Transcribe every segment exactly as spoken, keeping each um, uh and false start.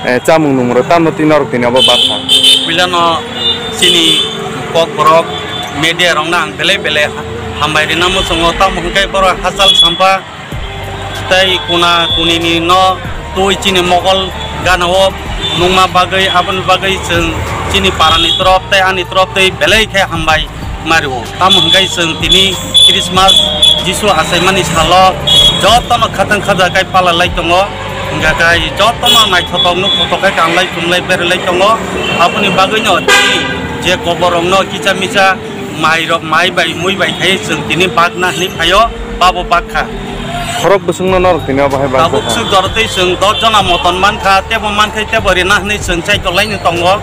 Eh, chamung nungmung rok tamo twi norok tini abo bakha. Puilano chini kokborok media rokno ang belai belai ha-, hambai rina muchungo, tamo hwnkhe borok hachal sampa tei kuna kunini no twi chini mokol gana o nungma bagwi, aboni bagwi chwng chini parani torop tei ani torop tei belai khe hambai mario. Tamo hwnkhe chwng tini Christmas Jisu achaimani salo jotono khatang khaja kai pala lai tongo, hwnkha kai jotono naithotok nuk thotok kai kanglai chumlai berlai tongo. Aboni bagwino tini je koborokno kicha micha mai rok, mai bai mui bai khai chwng tini bagna hinwi phaio, babo bagkha. Khorok bwswngno norok tini abo hai bagkha. Tabuk swk dorotwi chwng dos jona moton mankha, tebo mankhai tebo rina hinwi chwng chaikolai ni tongo.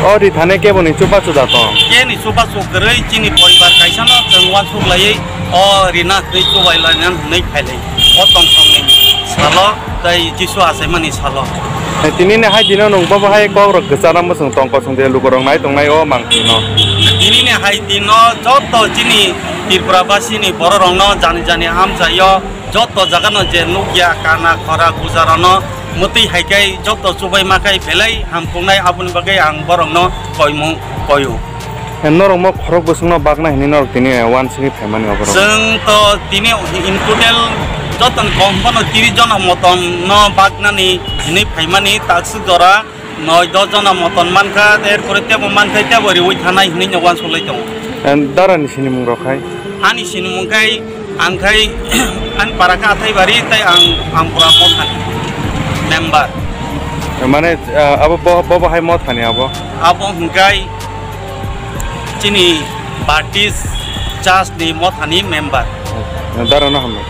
O ri thane kebo ni chubachu da tong? Keni chubachu kwrwi, chini poribar kaisano chwng uansuk laiwi o rina hinwi chubai laina hinwi phailai o tongthokni salo tei Jisu achaimani salo. Eh, tini ni hai dino nwng bobo hai kok rok kwchana mwswng tong kosong de lukurok nai tongnai o mangpili no. Tini ni hai dino joto chini Tripura basini bororokno jani jani amchaio. Joto jagano je nukya, kana, khora, gujarano mwtwi hai khe joto chubai ma khe belai hamkuknai, aboni bagwi ang borokno koimung koio. Norok mo khorok bwswkno bakna hinwi norok tini uansugwi phaimani oborok? Chwng to tini in total jotoni kom phano tris jona motom no baknani hinwi phaimani, takswk jora noi dos jona moton mankha, er pore tebo mankha, tebo riwi thanai hinwi no uansuklai tongo. Darani sinimung rok hai? Ani sinimung khai, ang khai, ani para kha Athaibari, tei ang, ang pura mothani member. Mane, ah, abo bo, bo, bo hai mothani abo? Abo hwnkhe chini Baptist Church ni mothani member. Darano hambai.